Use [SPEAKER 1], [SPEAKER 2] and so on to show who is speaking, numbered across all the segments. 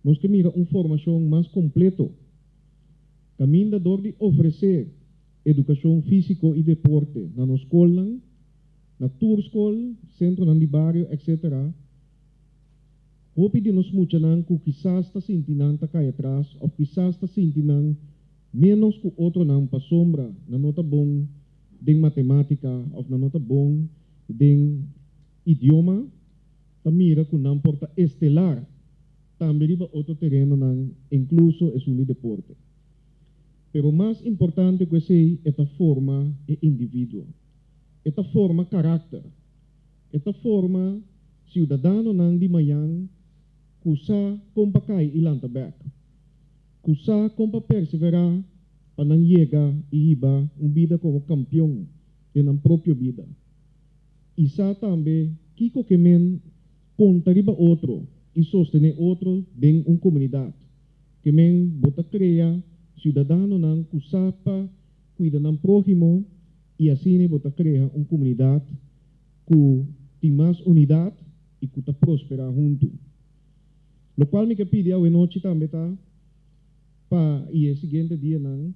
[SPEAKER 1] Nos ke mira un formashon mas kompleto. Kaminda dor di ofresé edukashon físiko i deporte na nos skolnan, na tur skol, sentronan di bario, etc. Hopi di nos muchanan ku kisas ta sinti nan ta kai atras òf kisas ta sinti nan ménos ku otronan pasobra nan no ta bon den matemátika òf nan no ta bon den idioma, ta mira ku nan por ta estelar tambe riba otro terenonan, inkluso esun di deporte. Pero mas importante ku esei, e ta forma e individuo. E ta forma karakter. E ta forma siudadanonan di mañan ku sa kon pa kai i lanta bèk, ku sa kon pa perseverá pa nan yega i hiba un bida komo kampion den nan propio bida. I sa tambe kiko ke men konta riba otro i sostené otro den un komunidat. Ke men bo ta krea siudadanonan ku sa pa kuida nan próhimo i asina bo ta krea un komunidat ku tin mas unidat i ku ta prosperá huntu. Lokual mi ke pidi awenochi tambe ta pa i e siguiente dianan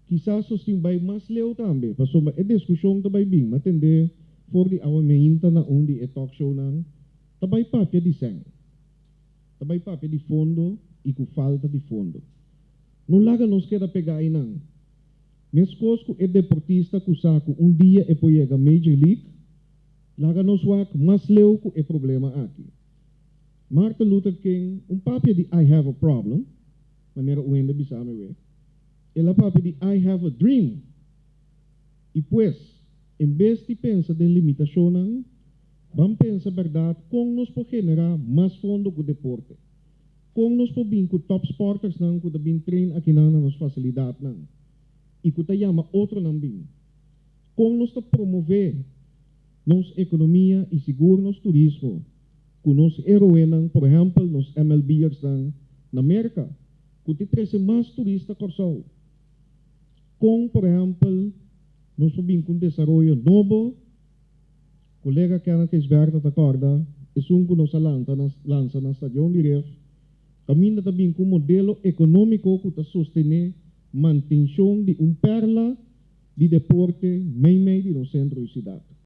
[SPEAKER 1] kisas nos tin bai mas leu tambe, pasobra e diskushon ta bai bin. Mi a tende for di awe meinta na un di e talk shownan ta bai papia di sèn, ta bai papia di fondo i ku falta di fondo. No laga nos keda pegá einan. Meskos ku e deportista ku sa ku un dia e por yega Major League, laga nos wak mas leu ku e problema aki. Martin Luther King un papia di I have a problem, manera un hende bisa mi we. El a papia di I have a dream. I pues, en bes di pensa den limitashonnan, ban pensa bèrdat kon nos por generá mas fondo ku deporte. Kon nos por bin ku top sportersnan ku ta bin train akinan na nos fasilidatnan i ku ta yama otronan bin? Kon nos ta promové nos ekonomia i sigur nos turismo ku nos héroenan, por ehèmpel nos MLB'ersnan na Merka ku ta trese mas turista Kòrsou? Kon, por ehèmpel, nos por bin ku un desaroyo nobo? Kolega Kenneth Gijsbertha ta kòrda esun ku nos a lanta na lansa na Stadion di Rif, kaminda ta bin ku un modelo ekonómiko ku ta sostené mantenshon di un pèrla di deporte meimei di nos sentro di siudat.